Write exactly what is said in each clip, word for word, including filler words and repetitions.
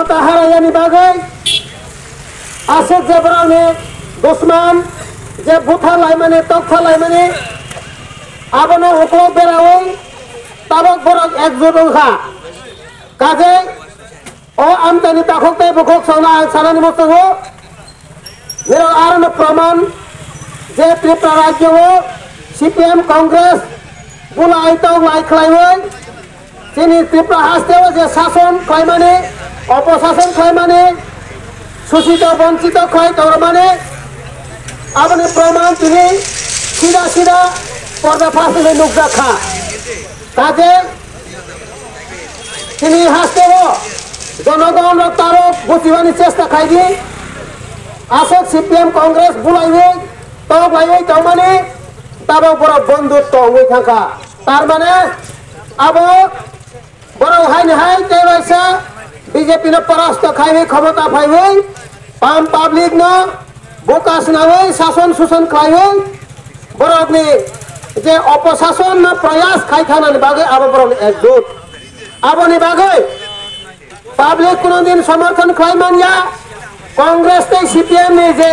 Ta harayani bagwi aswk je borokni dusman, je butharlaimani, toktharlaimani, abono uklok berawi tabok borok ekjut wngkha. Kajei o amchaini takhuk tei bukhuk songno ang sanani muchungo. Nirok arono proman je Tripura rajyo o C P M Congress bulai tonglai khlaiwi chini Tripura haste o je sason khlaimani, oposason khlaimani, susito bonchito khlai tongmani, aboni proman tini sida sida porda phasni nukjak kha. Kaje Chini haste o jonogon rok tarok buchibani chesta khaidi. Aswk C P M Congress bulaiwi tok laiwi tongmani tabok borok bondu tongwi thangkha. Tar mane abo borok haini hai tei waisa B J P no parasto khaiwi khomota phaiwi pam public no buka swnamwi sason suson khlaiwi borokni je oposason no proyas khai thanani bagwi abo borokni ekjut. Aboni bagwi public kuno din somorthon khlai manya, Congress tei C P M ni je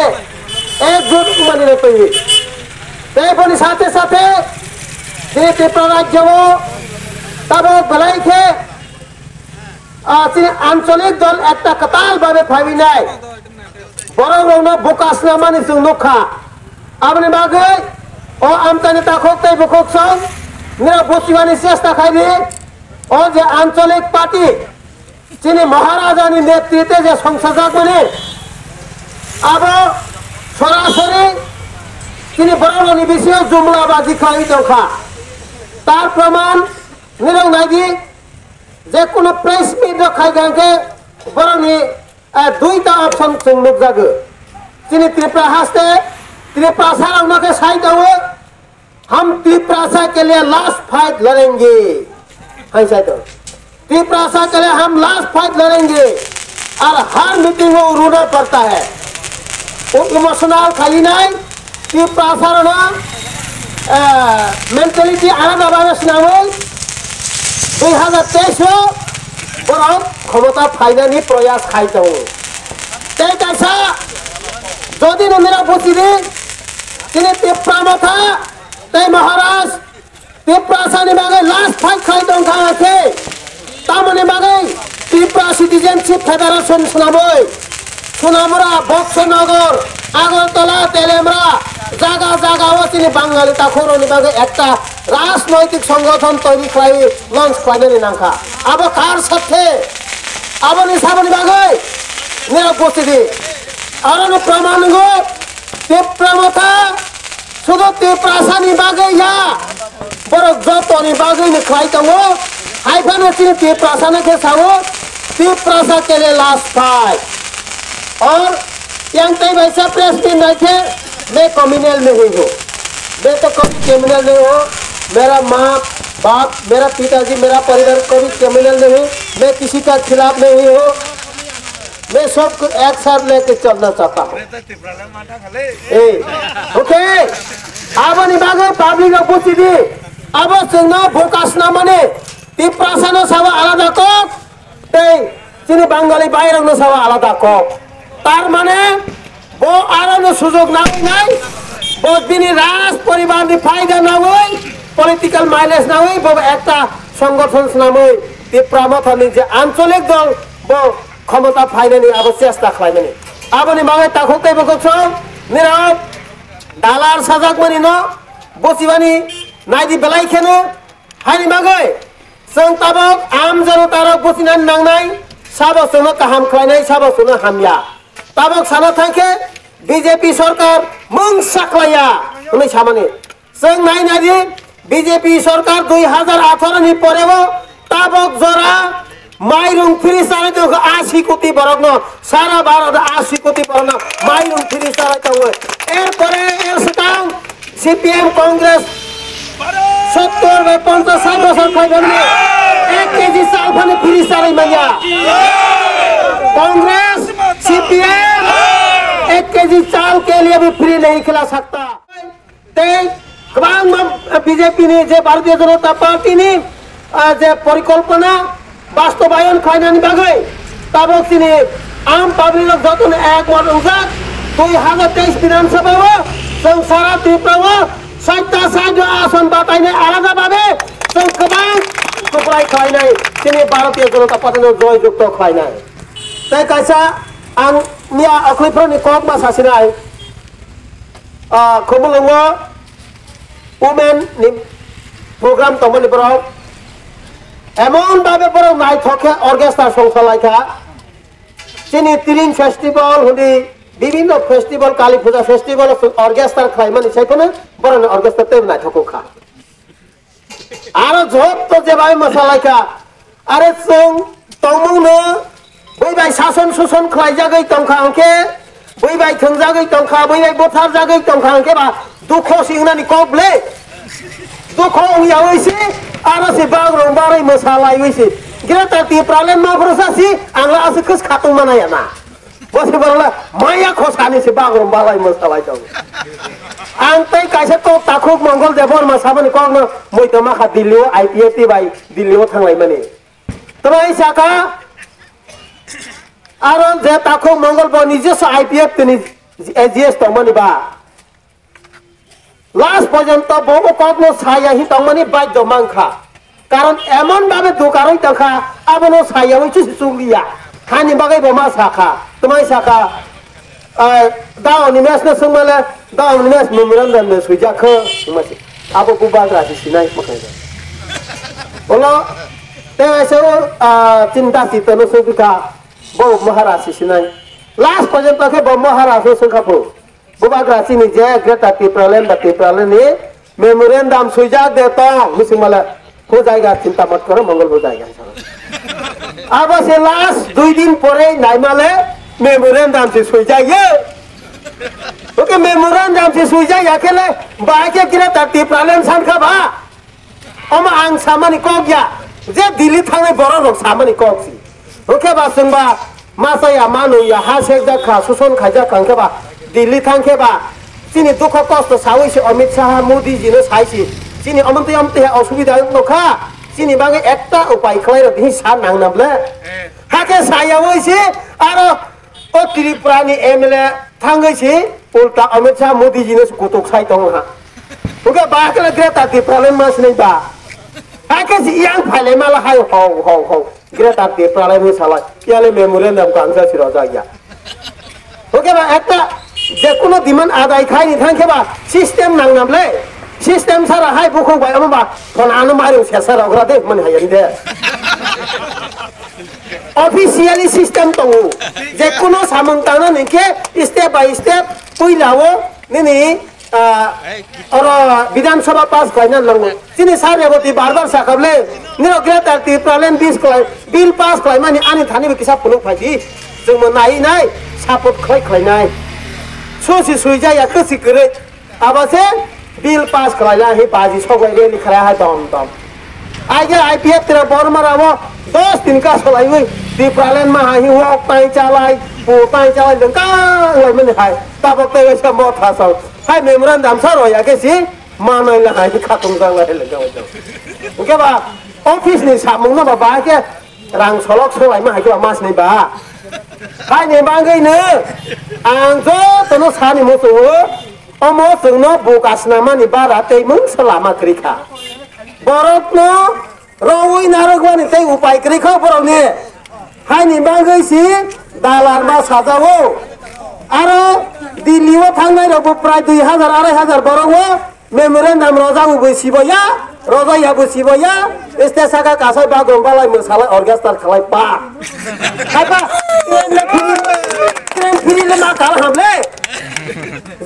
ekjut wngmani no twiwi. Tei boni sathe sathe chini Tripura rajyo o tabok belai khe, ah, chini ancholik dol ekta kwtal babe phaiwi nai. Borok rokno buka swnamani chwng nukha. Aboni bagwi o amchaini takhuk tei bukhuk song nirok buchibani chesta khaidi. O je ancholik party chini Maharajani netritwe je songsajakmani, abo sorasori chini borok rokni bisingo jumla baji khlaiwi tongkha. Tar proman nirok naidi, je kuno press meet rok khai kha hwnkhe borokni, eh, duita option chwng nukjago. Chini Tripura haste Tripura sarokno khe sai tongo, हम तिपरासा के लिए last fight लड़ेंगे। Hai sai to. Tiprasa के लिए हम last fight लड़ेंगे और हर मीटिंग वो रोना पड़ता है। वो इमोशनल खाली नहीं, तिपरासा रो ना, अ, मेंटालिटी आना दबा में सुनावल। दुई हजार तेईस में बड़ा क्षमता फाइनली प्रयास खाई तो। ते कैसा? যদি নন্দীরা বুঝি দিন, তিনি তিপ্রা মাথা, তাই মহারাজ, Tiprasani bagwi last fight khai tong kha khe, tamoni bagwi Tripura Citizenship Federation swnamwi Sonamura, Boxonagar, Agartala, Telemra, jaga jaga o chini Bangali takhukrokni bagwi ekta rajnoitik songothon toiri khlaiwi launch khlainani nangkha. Abo kar sathe? Aboni saboni bagwi nirok gosti di. Aroni praman wngo Tipra Motha. Sudo Tiprasani bagwi ya, borok jotoni bagwi ni khlai tongo. Hai phano chini Tiprasano khe sao, Tiprasa ke liye last fight. Aur yang tai baisa press meet nai the, main criminal nahi hu, main to kabhi criminal nahi hu, mera maa baap, mera pitaji, mera parivar kabhi criminal nahi, main kisi ka khilaf nahi hu. मैं सबको एक साथ लेके चलना चाहता हूँ। ए, okay. Aboni bagwi public rok buchi di. Abo chwngno focus na mani Tiprasano sawa alada kok, tei chini Bangali bhai rokno sawa alada kok. Tar mane bo arano sujog nangwi nai, bo bini raj poribar ni phaida nangwi, political mileage nangwi bo ekta songothon swnamwi Tipra Mothani je ancholik dol bo khomota phainani abo chesta khlaimani. Aboni bagwi takhuk tei bukhuk song nirok dalar sajakmani no buchibani naidi belai kheno haini bagwi chwng tabok am janotarok buchinani nangnai, sabo chwngno kaham khlainai, sabo chwngno hamya. Tabok sana thangkhe B J P sorkar mung saklaiya hwnwi samani. Chwng nai nai di, B J P sorkar dui hazar atharo ni poreo tabok jora mairung free chari tongkha ashi koti borokno, sara Bharat ashi koti borokno mairung free chari tongo. Erpore er swkang C P M Congress sottor bai ponchash sat bosor khaibani ek kg chal phano free chari manya. Congress, C P M ek kg chal ke liye bhi free nahi khila sakta. Tei kwbangma B J P ni je Bharatiya Janata Party ni, ah, je porikolpona bastobayon khlainani bagwi Tabuk chini am public rok jotono ekmot wngjak, dui hazar teis Bidhan Sabha o chwng sara Tripura o saita saita ason batainai alada babe chwng kwbang kwplai khlainai, chini Bharatiya Janata Party no joy jukto khlainai. Tei kaisa ang miya akhliphro ni kok ma sasinai, ah, Khumulwngo women ni program tongmani borok emon babe borok naithok khe orchestra song salai kha. Chini Tiring Festival hwnwi bibinno festival, Kali Puja festival o orchestra khlaimani sai phano borokni orchestra tei naithok wng kha. Aro jotto jebai mwsa lai kha. Are chwng tongmungno bui bai sason suson khlaijagwi tong kha hwnkhe, bui bai thwngjagwi tong kha, bui bai butharjagwi tong kha hwnkhe ba dukho si wngnani kok le. Dukho wngyawi si aro si bagrong barwi mwsa laiwi si. Greater Tipraland ma phuru sa si ang la aswk khe khatungma nai ya na. Bo se borok le maya khosani se bagrum balai mwsalai tongo. Ang tei kaisa kok takhuk Mongol Debbarma saboni kokno muitu makha Delhi o I P F T bai Delhi o thanglaimani. Tei saka aro je takhuk Mongol bo nijesa I P F T ni A G S tongmani ba. Last porjonto bo o kokno saya hi tongmani baidyo mankha. Karon emon babe dukarwi tongkha, abono sayawi chusi chukliya. Hani bagwi bo ma sakha, twmai sakha, eh, da Animesh no swngmale, da Animesh memorandum no swijak kho, wngmasi. Abo bubagra si sinai makhai. Olo, te aisa o, ah, chinta chito no swngkha, bo Maharaj si sinai. Last porjonto khe bo Maharaj no swngkha bo. Bubagra chini je Greater Tipraland ba Tipraland ni memorandum swijak de tong, mising mala ho jaiga chinta mat koro, Mongol ho jaiga. Abo se last dui din pore naimale memorandum se swijak ye. Oke, memorandum se swijak ya kele ba ke Greater Tipraland san kha ba. Omo ang samani kok ya, je Delhi thangnai borok rok samani kok si. Hwnkhe ba chwng ba ma chaya ma nung ya, ha sekjak kha, suson khaijak kha, hwnkhe ba Delhi thang khe ba chini dukho kosto sawi si Amit Shah, Modi ji no sai si. Chini omontwi omontwi ha osubida wng tong kha, chini bagwi ekta upai khlai rok hi sa nang na ble. Hakhe saya wi si aro O Tripura ni M L A thangwi si ulta Amit Shah Modi ji no kutuk sai tongo ha. Hwnkhe ba khe Greater Tipraland ma sinai ba. Hakhe si yang phailai mala hai ho ho ho. Greater Tipraland ni salai. Yale memorandum kangsa si rojak ya. Hwnkhe ba ekta je kuno demand adai khai ni thang khe ba system nang nam le. System sara hai bukhuk bai omo ba phone ano mairum sesa rogra de mani hayani de. Officially system tongo. Je kuno samung tangna hwnkhe step by step puila o nini, ah, oro Bidhan Sabha pass khlaina nango. Chini Sir Reboti bar bar sakha ble, nino Greater Tipraland bis khlai, bill pass khlaimani ani thani bo kisa phunuk phai di. Chwngbo nai nai support khlai khlainai. Sosi swijaya kwsi kwrwi. Abo se bill pass khlai lai hai baji sok lai rally khlai hai dom dom. Aige I P F T rok Borma rabo dos din ka solai wi Tipraland ma hai wok tai chalai, pu tai chalai lengka lai mani hai. Tabok tai sa mo tha sa. Hai memorandum sa ro ya ke si ma nai la hai khatung dang lai lengka. Oke ba office ni samung no ba ba ke rang solok solai ma hai ke ba mas ni ba. Hai ni bangwi no ang jotono sani mo chungo. Omo chwngno buka snamani bara tei mungsa lama kwrwi kha. Borokno rowui narwkmani tei upai kwrwi kha borokni. Haini bagwi si dalar ma sajao. Aro Delhi o thangnai rokbo prai dui hazar arai hazar borok o memorandum rojak bo sibo ya. Rojak ya bo sibo ya, este saka kasai bagrong balai mwsalai orchestra khalai pa. Hai pa, train le phiri, train phiri le ma kal ham le.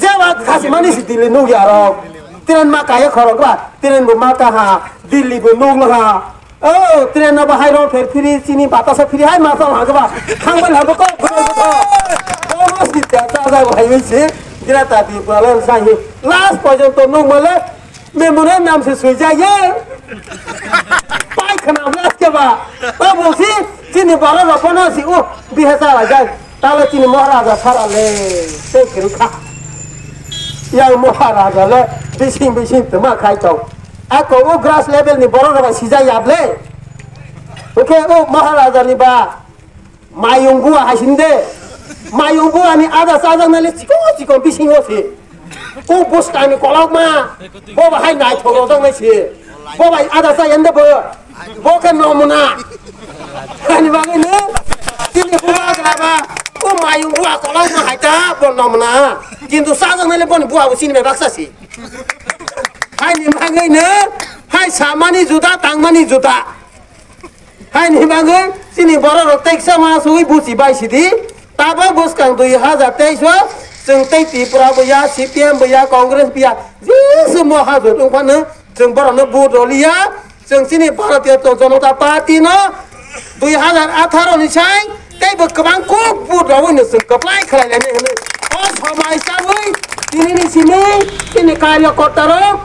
Je wa khasi mani si Delhi nuk ya ro. Train ma kaya khorok ba, train bo ma ka ha, Delhi bo nuk ha. Oh, train no ba hai ro pher phiri chini batasa phiri hai ma chal ha ba. Thang ba ha ba ko ko ko. Ko si ta ta ba hai si. Kira ta di problem sa hi. Last porjonto nuk male Memorandum se swijak ye. Pai khna blas ke ba. Tabo si chini borok rok bono si o bihe chala jai. Talo chini Maharaja sara le. Tei kwrwi kha. Yang Maharaja le bising bising tuma khai tong. Ako o grass level ni borok rok sijak yable. Oke o Maharaja ni ba. Mayung bua hai sinde. Mayung bua ni ada sajak nai le chikon chikon bisingo se. O buskang ni kolok ma. Bo ba hai nai thoro jang nai se. Bo bai ada sa yende bo. Bo khe nomuna. Ani bagwi ne. Tini bua gra ba. O mayung bua kolok ma hai ta bo nomuna. Kintu sajak nai le bo ni bua bo sini bai baksa se. Hai ni bagwi ne. Hai samani juda tangmani juda. Haini bagwi chini borok rok teksa ma sugwi buchi bai sidi. Tabok bwskang dui hazar teis o chwng tei Tripura bo ya, C P M bo ya, Congress bo ya, jesu mo hajot wng phano chwng borok no vote rw liya. Chwng chini Bharatiya Janata Party no dui hazar atharo ni sai tei bo kwbang kuk vote rw no chwng kwplai khlai lai nai hwnwi o somai chawi tini ni simi chini karyakorta rok